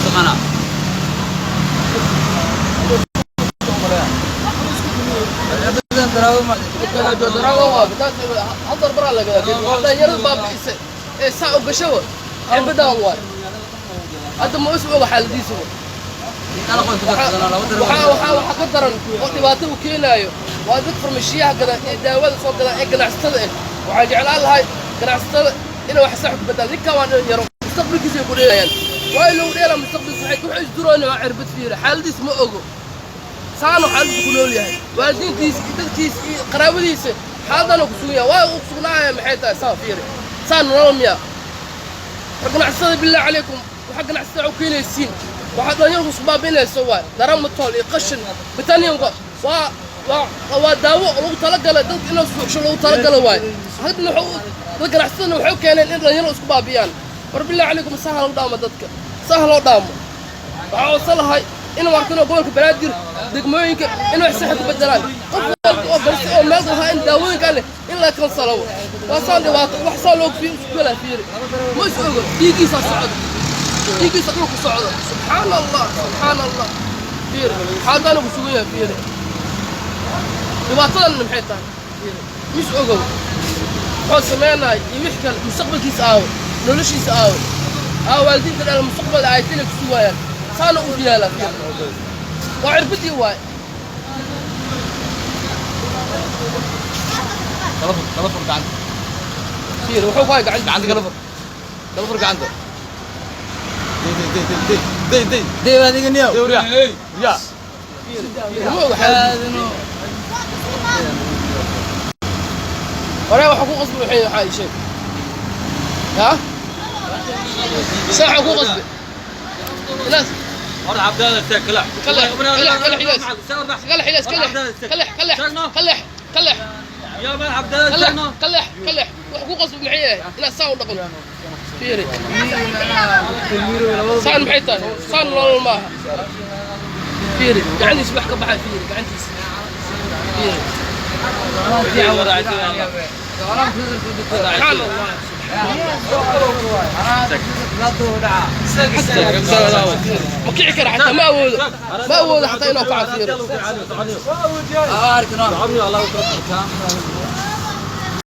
Taqaanaa. Hadar baraa la gadaa dhalinyarada baabi'isay ee saa u gashaba cirbadaan waay. Hadda ma is oga xaaladiisa. Waxaa ka daran oo dhibaato u keenaayo waa dad farmashiyaha gada ee daawada soo gada ee ganacsatada ah. Waxaan jeclaan lahay ganacsatada inay wax sax ku badaan. Ninkan waa dhalinyaro, mustaqbalkiisa ay ku dheelayaan. Waa loogu dheelaa mustaqbalkiisa. Waxay ku isduroon waa cirbad. Fiira xaaladiis, ma ogo saano xaaladiisa ku nool yahay. Waalidiintiisa iyo dadkiisa iyo qaraabadiisa xaaladana ku sugan yahay, waa uu sugnaaya. Maxay tahay saan? Fiiri, saan nolol miya? War ganacsatada, billah calaykum, waxaa ganacsatada u keenaysiin, waxaa dhalinyarku isku baabi'inaysa waay daramatol iyo qashin bitaniumka. Waa daawo lagu talagalay dadka inuu suuxsho loogu talagalay waay. Haddana dad ganacsadana waxay u keeneen in dhalinyaro isku baabi'iyaan. War billah calaykum, saha lagu dhaamo dadka, saha loo dhaamo. Waxaa codsan lahay inuu arkano gobolka Banaadir degmooyinka in wax saxa ku bedelaan. Qof walba oo ganacsi oo meel lahaa in daawooyinkan leh in la kansalo. Waa saan dhibaato wax saa loo isku kala. Fiiri, ma is ogo, dhiiggiisa socdo, dhiiggiisa dhulku socdo. Subxaana Allah, subxaana Allah. Fiiri xaaladana ku sugan yahay. Fiiri dhibaatadan maxay tahay? Fiiri, mis ogow muxuu sameynaya iyo wix kale. Mustaqbalkiisa aawo, noloshiisa aawo, aa waalidiinta dhala mustaqbal ay tina ku sugayaan saana u yaala. Fiiri, waa cirbadii waay. Kala fur, kala fur gacanta. Fiiri wuxuu ku hay gacanta. Gacanta kala fur, kala fur gacanta. Day, day, day, day, day, day. Dee adiga niyow. Day, waryaa waryaa. Ma oga xaaladiisa. Hore waxa ku qasbi waxay ii sheeg ha saaxa ku qasbi inaas. Horta cabdaada taag kala. كلح كلح كلح إلياس، كلح إلياس، كلح كلح كلح كلح كلح. يا man cabdaada. كلح كلح كلح. Wax ku qasbi maxay yahay inaad saan u dhaqanto? Fiiri saan maxay tahay? Saan nolol maaha. Fiiri gacantiisa wax ka baxay. Fiiri gacantiisa, fiiri. Subxaan Allah. Ma kici kara xataa, ma awoodo, ma awoodo xataa inuu kaco. Fiiri.